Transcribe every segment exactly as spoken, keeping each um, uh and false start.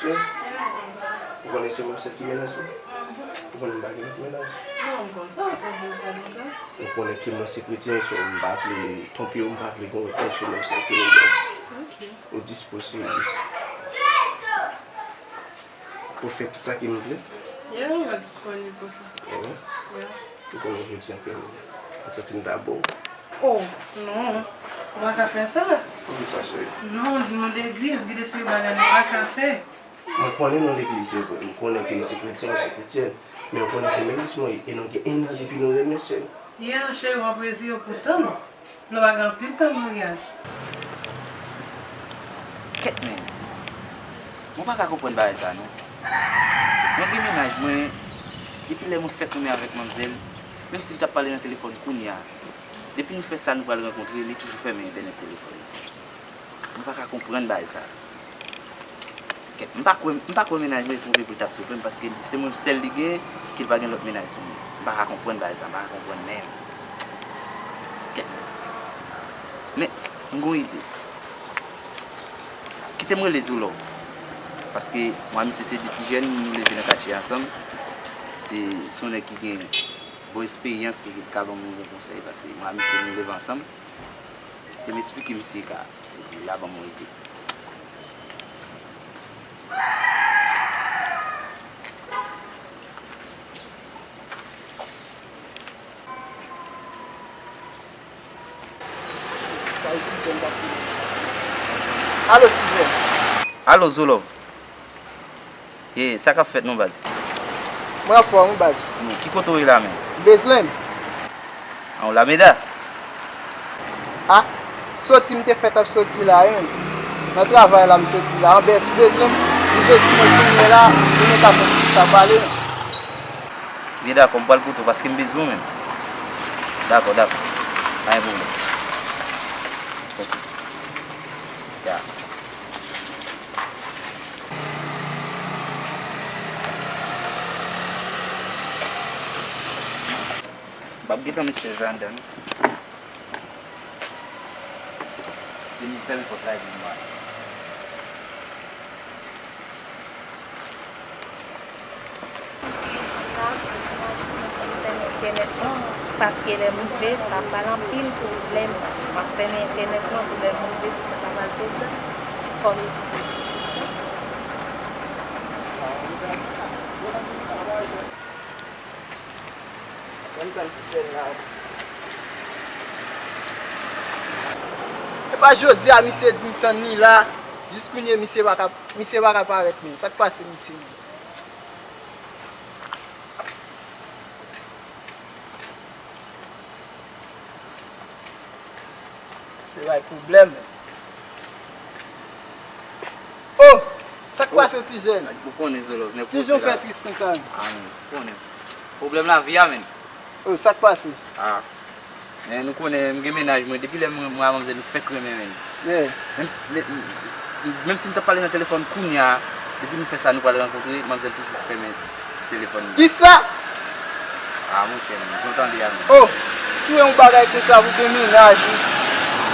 Ou konnen se menm sèl ki mennaj ou? Ou konnen m pa gen lòt mennaj? Non, m konn sa, ou konn sa. Ou konnen ke mwen se kretyen, so m pa vle twonpe w, m pa vle gen lòt mennaj, se menm sèl ke nou gen. Ok. Ou dispoze pou fè tout sa ke m vle? Yeah, mwen disponib pou sa. Ou konnen jodi a ke m santi m ta bo. Oh, non. Ou pa ka fè sa. Poukisa, cheri? Non, di nou legliz, gide se bagay nou pa ka fè. Mwen konnen nou legliz, se vre. M konnen ke nou se kretyen, nou se kretyèn. Men ou konnen se mennaj mwen ye, e nou gen en an depi nou renmen, cheri. Yeah, cheri, w ap rezeye w pou tann. Nou pa gen anpil tan maryaj. Kèt men. Mwen pa ka konprann bagay sa non. Mwen gen mennaj mwen, depi lè mwen fèk renmen avèk manmzèl, menm si m t ap pale nan telefòn kounye a, depi nou fè sa nou pral rankontre, li toujou fèmen entènèt telefòn li. Mwen pa ka konprann bagay sa. Kèt, m pa kwè, m pa kwè mennaj mwen twonpe pou l t ap twonpe m, paske l di se mwen sèl li gen, ke l pa gen lòt mennaj sou mwen. M pa ka konprann bagay sa, m pa ka konprann menm. Kèt. Men, m gon ide. Kite m rele Zolove. Paske mwen misye se de ti jèn, nou leve nan katye ansanm. Se, se yon nèg ki gen bon esperyans, ki, ki ka ban m yon bon konsèy, paske mwen misye nou leve ansanm. Kite m esplike misye ka, epi l a ban m yon ide. Sa e ti jèn k ap rele. Alo, ti jèn. Alo, Zolove. E, sa k ap fèt non, baz? Mwen anfòm, wi, baz. Ki kote w ye la menm? Ou bezwen m? An, ou la, Meda? A, soti m te fèt ap soti la, wi. Nan travay la m soti la. Anben, si w bezwen m, m bezwen mwen kounye la, pou nou ka fè ti chita pale. Byen, dakò, m pral kote w paske m bezwen w menm. Dakò, dakò. Pa gen pwoblèm. Ok. Ya. M p ap gentan met chèz la anndan non. Vin fèmen pòt la epi m ale. Paske lè m rive, sa pral anpil pwoblèm. M ap fèmen entènèt mwen pou lè m rive, pou sa pa pral pwoblèm. Kòm diskisyon. Ann tann ti jèn la. Epa jodi a misye di m tann li la, jis kounye misye pa ka, misye pa ka parèt menm. Sa k pase misye menm? Se bay pwoblèm. Oh! Sa k pase ti jèn? Ou konnen Zolove, nèg pwosè la. Kijan w fè tris konsa menm? A, men, ou konnen. Pwoblèm lavi a, men. Oh, sa k pase? A. Men nou konnen, m gen mennaj mwen, depi lè mwen, mwen a manmzèl, nou fèk renmen, men. Yeah. Menm si, menm si m t ap pale nan telefòn kounye a, depi nou fè sa, nou pral rankontre, manmzèl toujou fèmen telefòn li. Kisa? A, monchè, men, jan w tande a, men. Oh, si w wè yon bagay konsa, pou gen mennaj, wi.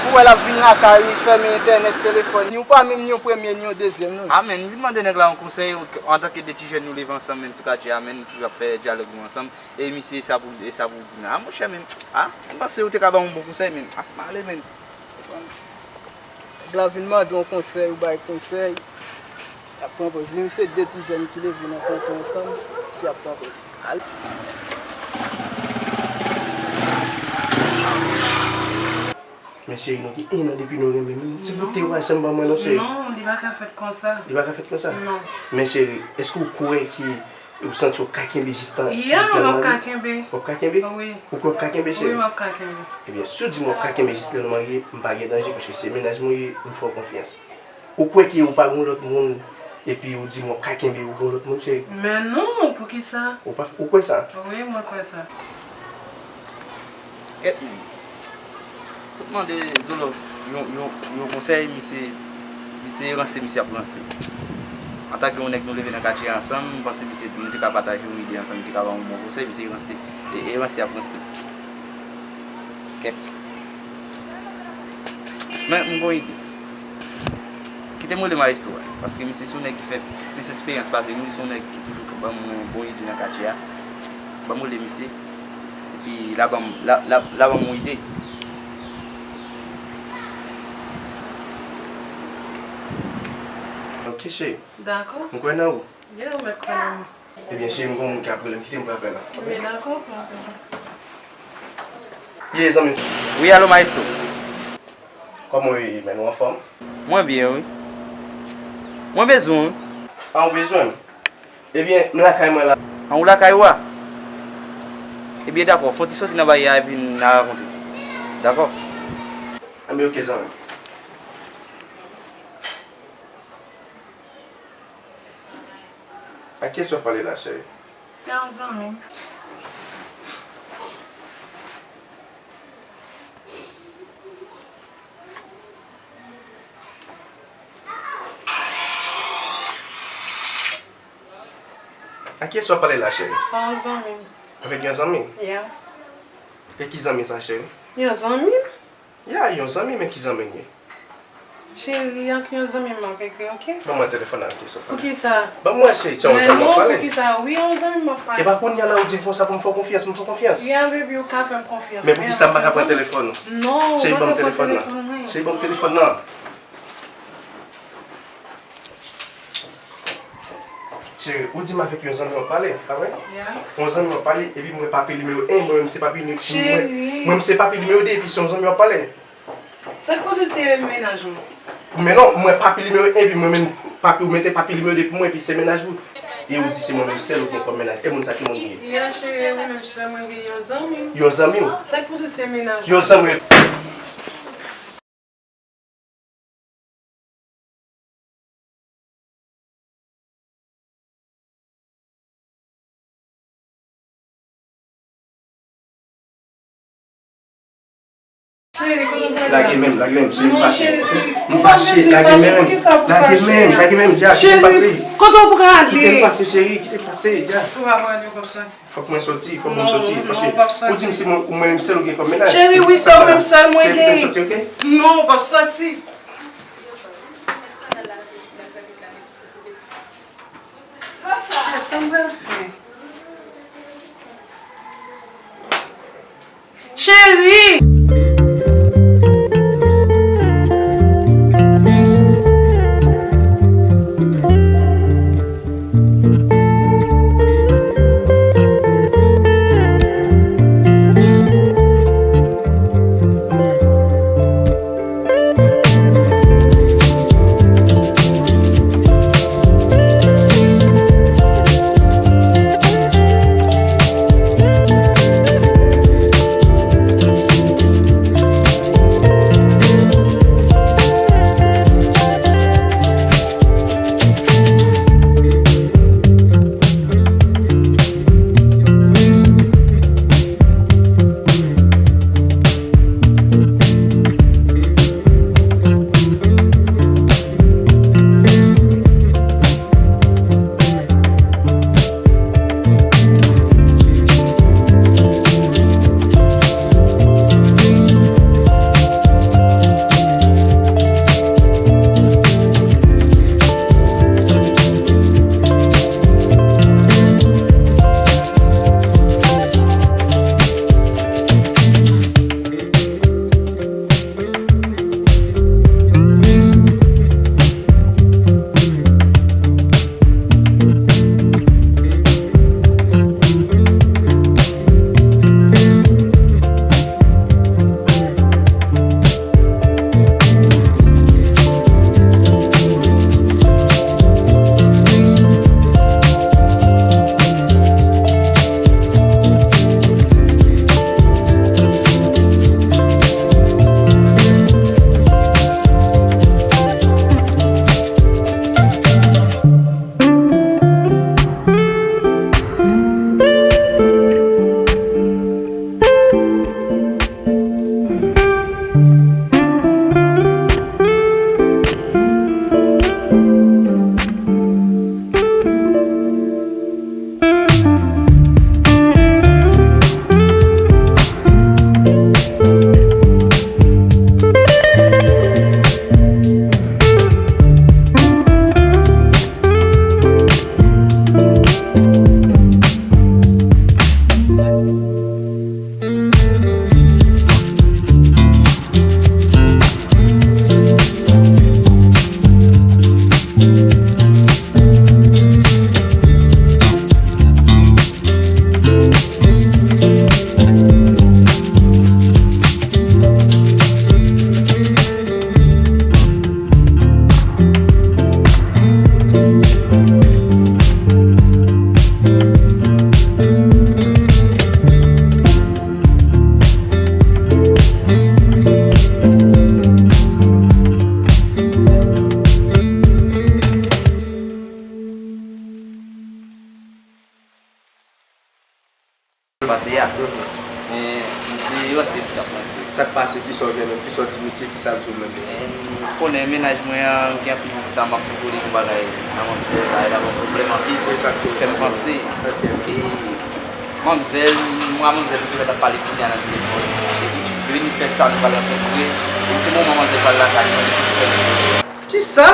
Ou wè l ap vin lakay ou, fèmen entènèt, telefòn li. Ou pa menm ni yon premye, ni yon dezyèm, non. A, men, vin mande nèg la yon konsèy, antanke de ti jèn nou leve ansanm, men, sou katye a, men, nou toujou ap fè dyalòg nou ansanm. E misye, e sa pou, e sa pou w di, men. A, monchè, men, a, m panse ou te ka ban m yon bon konsèy, men. A, m ale, men. Nèg la vin mande w konsèy, ou bay konsèy. Y ap pran pòz. Li menm se de ti jèn ki leve nan kanpe ansanm, se y ap pran pòz. Al. Men cheri, nou gen en an depi nou renmen. Men ti bout te w pa janm ban mwen non, cheri. Non, li pa ka fèt konsa. Li pa ka fèt konsa? Non. Men cheri, èske w kwè ke ou santi w ka kenbe jis nan, jis nan mari? Yeah, m ap ka kenbe. W ap ka kenbe? Wi. Ou kwè w ka kenbe, cheri? Wi, m ap ka kenbe. Ebyen, si w di m w ap ka kenbe jis lè nou marye, m pa gen danje, paske se mennaj mwen ye, m fè w konfyans. Ou kwè ke ou pa gon lòt moun, epi ou di m w ap ka kenbe, ou gon lòt moun, cheri? Men non, poukisa? Ou pa, ou kwè sa? Wi, mwen kwè sa. Kèt men. Sot mande Zolove yon, yon, yon konsèy, misye, misye ranse, misye ap ranse. Antanke yon nèg nou leve nan katye ansanm, m panse misye, nou te ka pataje yon ide ansanm, li te ka ban m yon bon konsèy, misye ranse. E, e ranse ap ranse. Kèt. Men, m gon ide. Kite m rele mayestwo a. Paske misye se yon nèg ki fè plis esperyans pase nou, li se yon nèg ki toujou ban mwen bon ide nan katye a. Ban m rele misye. Epi l a ban m, l a, l a, l a ban m yon ide. Ok, cheri. Dakò. M kwè nan ou. Yeah, ou mèt kwè nan mwen. Ebyen, cheri, m gen yon moun k ap rele m, kite m pran apèl la. Ebyen, dakò, pran apèl la. Ye, zanmi m. Wi, alo, maestro. Kòman w ye, men, ou anfòm? Mwen byen, wi. Mwen bezwen w, wi. An, ou bezwen m? Ebyen, m lakay mwen la. An, ou lakay ou a? Ebyen, dakò, fò w ti soti nan bari a epi n a rankontre. Dakò? Anben, ok, zanmi m. A kiyès w ap pale la, cheri? A yon zanmi m. A kiyès w ap pale la, cheri? A yon zanmi m. Avèk yon zanmi? Yeah. E ki zanmi sa, cheri? Yon zanmi m. Ya, yon zanmi, men ki zanmi l ye? Cheri, ak yon zanmi m ap ekri, ok? Ban mwen telefòn nan, ok, sou pale. Poukisa? Ban mwen, cheri, se yon zanmi w ap pale. Men non, poukisa? Wi, yon zanmi m ap pale. E pa kounye a la ou di m konsa pou m fè w konfyans, m fè w konfyans. Ya, baby, ou ka fè m konfyans. Men poukisa m pa ka pran telefòn ou? Non, ou pa ka pran telefòn mwen. Cheri, ban m telefòn nan. Cheri, ban m telefòn nan. Cheri, ou di m avèk yon zanmi w ap pale, pa vre? Ya. Yon zanmi w ap pale, epi mwen papi nimewo en, mwen menm se papi ni-, mwen, mwen menm se papi nimewo de, epi se yon zanmi w ap pale. Sa k pase se mennaj mwen? Men non, mwen papi nimewo en, epi mwen menm papi, ou mete papi nimewo de pou mwen, epi se mennaj ou. E ou di se mwen menm sèl ou gen kòm mennaj. E moun sa ki moun li ye? Ya, cheri, mwen menm sèl mwen gen yon zanmi. Yon zanmi w? Sa k pase se mennaj mwen? Yon zanmi w. Lage men m, lage men m, cheri, m fache. M fache, lage men m. Lage men m, lage men m, dja, kite m pase. Kote w pral ale? Kite m pase, cheri, kite m pase, dja. Ou pa pral, ou p ap soti. Fòk mwen soti, fòk mwen soti, paske ou di m se mwen, ou mwen menm sèl ou gen kòm mennaj. Cheri, wi, se ou menm sèl mwen gen. Cheri, kite m soti, ok? Non, ou p ap soti. Gad sa m pral fè. Cheri! Pase a. Men misye ranse, misye ap ranse. Sa k pase? Kisa w gen menm? Kisa w di misye? Kisa l di w menm? Ou konnen mennaj mwen an, gen anpil tan m ap poko li yon bagay nan manmzèl la, e la gon pwoblèm anpil. Fè m panse. E manmzèl, mwen a manmzèl, nou te mèt ap pale kounye a nan telefòn. Epi li vin fè sa, nou pral rankontre. Epi se moman manmzèl pral lakay mwen, li fè m. Kisa?